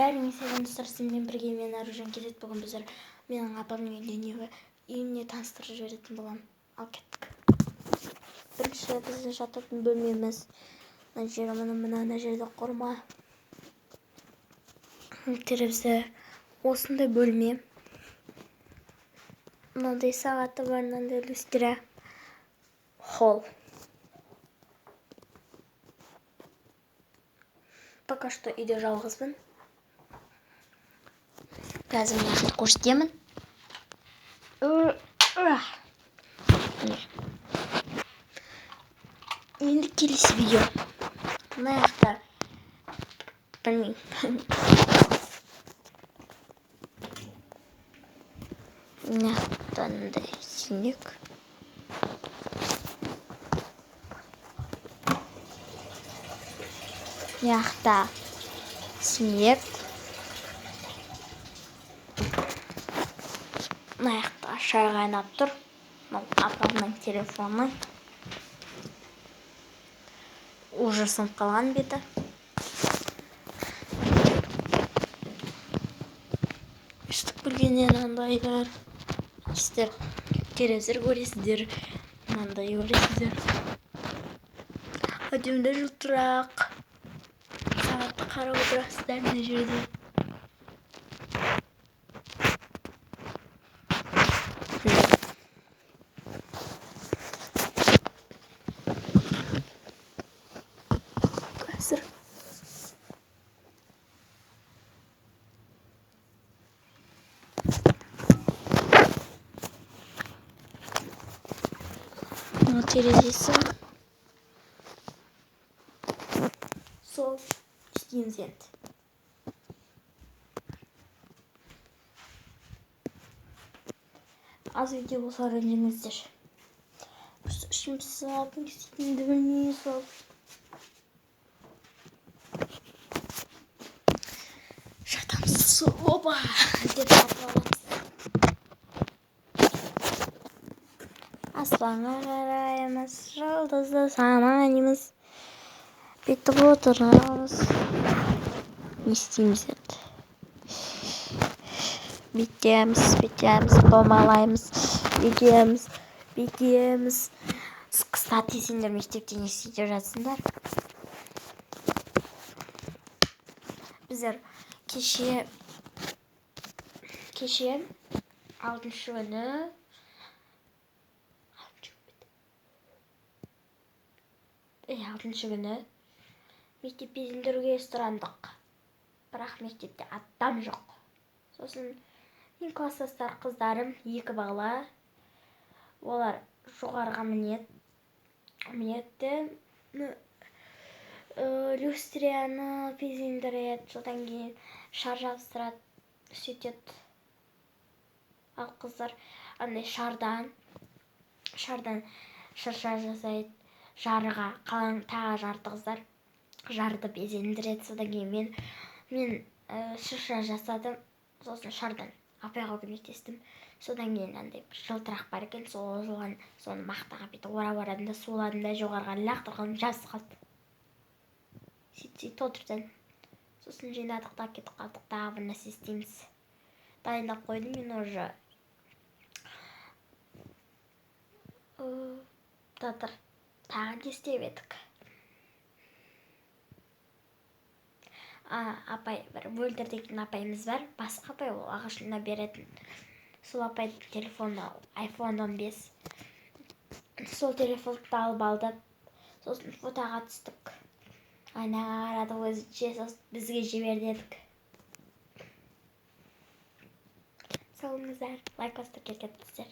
Бәріңе сәлем, достар! Сенімен бірге мен, Аружан Кезет. Бүгін біздер менің апамның үйіне таныстырып жіберетін боламын. Ал кеттік. Бірінші біздің жататын бөлмеміз. Мына жер, мына мына жерде құрма. Терезе. Осындай бөлме. Мынандай сағаты бар, мынандай люстра. Холл. Пока что үйде жалғызбын. Қазір мына жақты көрсетемін. Енді келесі видео. Мына жақта білмеймін. Мына жақта мынандай сенек. Мына жақта сенек. Мына жақта шай қайнап тұр. Мынау апамның телефоны. Уже сынып қалған беті. Өстіп көргеннен андайлар. Сіздер телевизор көресіздер, мынандай көресіздер. Әдемі жылтырақ. Сағатты қарап отырасыздар мына жерде. Қазір. Мына терезесі. Сол істейміз енді. Аз видео болса, ренжімеңіздер. Просто ішім пысып, не істейтінімді білмей сол. Жатамыз. Опа! Деп жатып аламыз. Аспанға қараймыз, жұлдызды санаймыз. Бүйтіп отырамыз. Не істейміз енді? Бүйтеміз, бүйтеміз, домалаймыз, бүйтеміз, бүйтеміз. Кстати, сендер мектепте не істеп жатсыңдар? Біздер кеше алтыншы күні, алтыншы күні мектеп безендіруге сұрандық. Бірақ мектепте адам жоқ. Сосын мен класстастар қыздарым, екі бала, олар жоғарыға мінеді, люстрияны безендіреді, содан кейін шар жабыстырады, сөйтеді. Ал қыздар андай шардан шырша жасайды, жарыға қалың тағы жарты қыздар жарды безендіреді. Содан кейін мен шырша жасадым, сосын шардан апайға көмектестім. Содан кейін андай бір жылтырақ бар екен, сол жылған соны мақтаға бүйтіп орап орадым да, суладым да, жоғарыға лақтырғаным жабысып қалды. Сөйтіп толтырып. Сосын жинадық та кетіп қалдық, тағы бір нәрсе істейміз. Дайындап қойдым мен уже. Татыр. Тағы не істеп едік? Апай, бір Мөлдір деген апайымыз бар. Басқа апай, ол ағылшыннан беретін. Сол апайдың телефоны iPhone 15. Сол телефонды алып алды. Сосын фотоға түстік. Айнаға қарадық өзінше, сосын бізге жібер дедік. Сау болыңыздар, лайк басып тіркеліп кетіңіздер.